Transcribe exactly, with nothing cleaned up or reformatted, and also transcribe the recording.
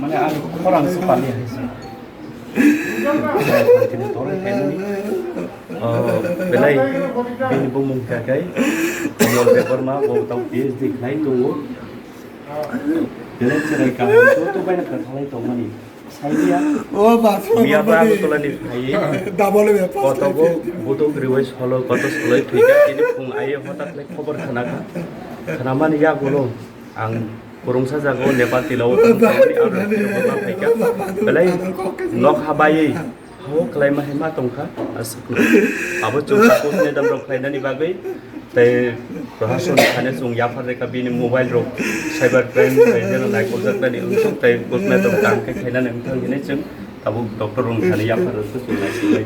Mane ang khorang se pali hai se. Tini toroi khaimani. Oh, belai bini bumung kha khai Komol Debbarma, bo tau P H D khlai tongo. Belai cherai kaham joto baina kwthalai tongmani. Saiya. O ba, Miya ba Agartala ni phaiwi. Double me pass Kotogo khai. Buduk riwai solo koto soloi thwikha, tini phung aiwi hotat le khobor khwnakha. Khwnamani yagulo ang kwrwngsa jago Nepal tilao tongmani aro phirokma phaikha. Belai nok habaiwi hao kwlaima hai ma tongkha aswkno. Abo chwng support ni dam rok khlainani bagwi tei Prohason thani chwng yaphar rekha bini mobile rok cyber crime bai jeno naikoljaknani wngthok tei gotna tong kam khe khainani wngthang hinwi chwng tabuk doctor rok thani yaphar rok chwng naikolnai.